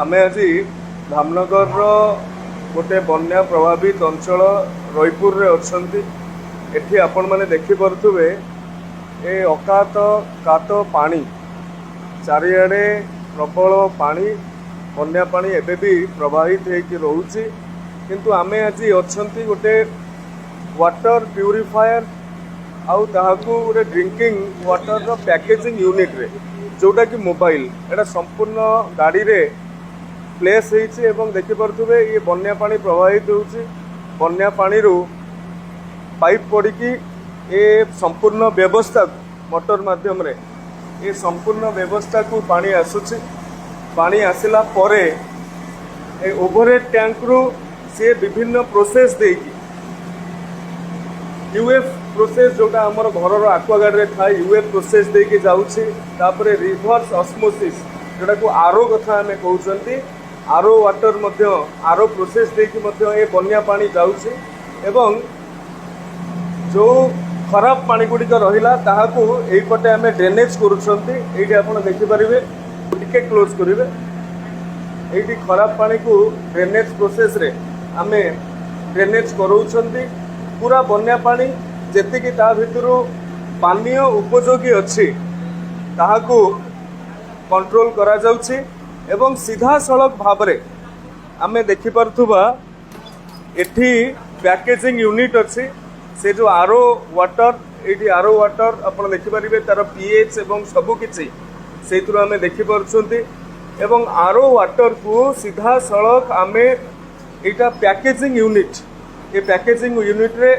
ଆମେ ଆଜି ଧାମନଗରର ଗୋଟେ ବନ୍ୟା ପ୍ରଭାବିତ ଅଞ୍ଚଳ ରଇପୁରରେ ଅଛନ୍ତି। ଏଠି ଆପଣମାନେ ଦେଖିପାରୁଥିବେ ଏ ଅକାତ କାତ ପାଣି, ଚାରିଆଡ଼େ ପ୍ରବଳ ପାଣି, ବନ୍ୟା ପାଣି ଏବେ ବି ପ୍ରବାହିତ ହେଇକି ରହୁଛି। କିନ୍ତୁ ଆମେ ଆଜି ଅଛନ୍ତି ଗୋଟେ ୱାଟର ପ୍ୟୁରିଫାୟର ଆଉ ତାହାକୁ ଗୋଟେ ଡ୍ରିଙ୍କିଂ ୱାଟରର ପ୍ୟାକେଜିଂ ୟୁନିଟ୍ରେ, ଯେଉଁଟାକି ମୋବାଇଲ, ଏଇଟା ସମ୍ପୂର୍ଣ୍ଣ ଗାଡ଼ିରେ ପ୍ଲେସ୍ ହେଇଛି ଏବଂ ଦେଖିପାରୁଥିବେ ଇଏ ବନ୍ୟା ପାଣି ପ୍ରବାହିତ ହେଉଛି। ବନ୍ୟା ପାଣିରୁ ପାଇପ୍ ପଡ଼ିକି ଏ ସମ୍ପୂର୍ଣ୍ଣ ବ୍ୟବସ୍ଥାକୁ ମଟର ମାଧ୍ୟମରେ ଏ ସମ୍ପୂର୍ଣ୍ଣ ବ୍ୟବସ୍ଥାକୁ ପାଣି ଆସୁଛି। ପାଣି ଆସିଲା ପରେ ଏ ଓଭରହେଡ୍ ଟ୍ୟାଙ୍କରୁ ସିଏ ବିଭିନ୍ନ ପ୍ରୋସେସ୍ ଦେଇକି ୟୁଏଫ୍ ପ୍ରୋସେସ୍, ଯେଉଁଟା ଆମର ଘରର ଆକ୍ୱାଗାର୍ଡ଼ରେ ଥାଏ, ୟୁଏଫ୍ ପ୍ରୋସେସ୍ ଦେଇକି ଯାଉଛି। ତାପରେ ରିଭର୍ସ ଅସ୍ମୋସିସ୍, ଯେଉଁଟାକୁ ଆରୋ କଥା ଆମେ କହୁଛନ୍ତି, ଆରୋ ୱାଟର ମଧ୍ୟ ଆରୋ ପ୍ରୋସେସ୍ ଦେଇକି ମଧ୍ୟ ଏ ବନ୍ୟା ପାଣି ଯାଉଛି ଏବଂ ଯେଉଁ ଖରାପ ପାଣି ଗୁଡ଼ିକ ରହିଲା ତାହାକୁ ଏଇପଟେ ଆମେ ଡ୍ରେନେଜ୍ କରୁଛନ୍ତି। ଏଇଠି ଆପଣ ଦେଖିପାରିବେ, ଟିକେ କ୍ଲୋଜ୍ କରିବେ, ଏଇଠି ଖରାପ ପାଣିକୁ ଡ୍ରେନେଜ୍ ପ୍ରୋସେସ୍ରେ ଆମେ ଡ୍ରେନେଜ୍ କରାଉଛନ୍ତି। ପୁରା ବନ୍ୟା ପାଣି ଯେତିକି ତା ଭିତରୁ ପାନୀୟ ଉପଯୋଗୀ ଅଛି ତାହାକୁ କଣ୍ଟ୍ରୋଲ କରାଯାଉଛି ଏବଂ ସିଧାସଳଖ ଭାବରେ ଆମେ ଦେଖିପାରୁଥିବା ଏଠି ପ୍ୟାକେଜିଂ ୟୁନିଟ୍ ଅଛି। ସେ ଯେଉଁ ଆରୋ ୱାଟର, ଏଇଠି ଆରୋ ୱାଟର ଆପଣ ଦେଖିପାରିବେ, ତାର ପିଏଚ୍ ଏବଂ ସବୁକିଛି ସେଇଥିରୁ ଆମେ ଦେଖିପାରୁଛନ୍ତି ଏବଂ ଆରୋ ୱାଟରକୁ ସିଧାସଳଖ ଆମେ ଏଇଟା ପ୍ୟାକେଜିଂ ୟୁନିଟ୍, ଏ ପ୍ୟାକେଜିଂ ୟୁନିଟ୍ରେ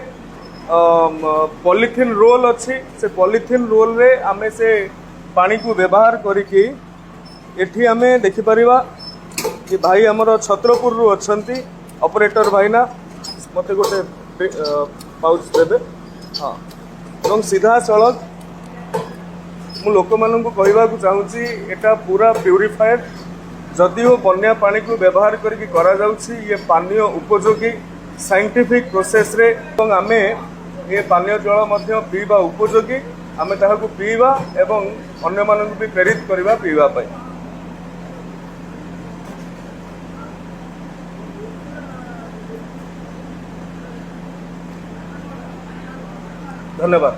ପଲିଥିନ୍ ରୋଲ୍ ଅଛି। ସେ ପଲିଥିନ୍ ରୋଲ୍ରେ ଆମେ ସେ ପାଣିକୁ ବ୍ୟବହାର କରିକି ଏଠି ଆମେ ଦେଖିପାରିବା କି ଭାଇ ଆମର ଛତ୍ରପୁରରୁ ଅଛନ୍ତି, ଅପରେଟର ଭାଇନା, ମୋତେ ଗୋଟେ ପାଉଚ୍ ଦେବେ। ହଁ, ଏବଂ ସିଧାସଳଖ ମୁଁ ଲୋକମାନଙ୍କୁ କହିବାକୁ ଚାହୁଁଛି, ଏଇଟା ପୁରା ପ୍ୟୁରିଫାଏଡ୍, ଯଦିଓ ବନ୍ୟା ପାଣିକୁ ବ୍ୟବହାର କରିକି କରାଯାଉଛି, ଇଏ ପାନୀୟ ଉପଯୋଗୀ ସାଇଣ୍ଟିଫିକ୍ ପ୍ରୋସେସ୍ରେ ଏବଂ ଆମେ ଏ ପାନୀୟ ଜଳ ମଧ୍ୟ ପିଇବା ଉପଯୋଗୀ। ଆମେ ତାହାକୁ ପିଇବା ଏବଂ ଅନ୍ୟମାନଙ୍କୁ ବି ପ୍ରେରିତ କରିବା ପିଇବା ପାଇଁ। ଧନ୍ୟବାଦ।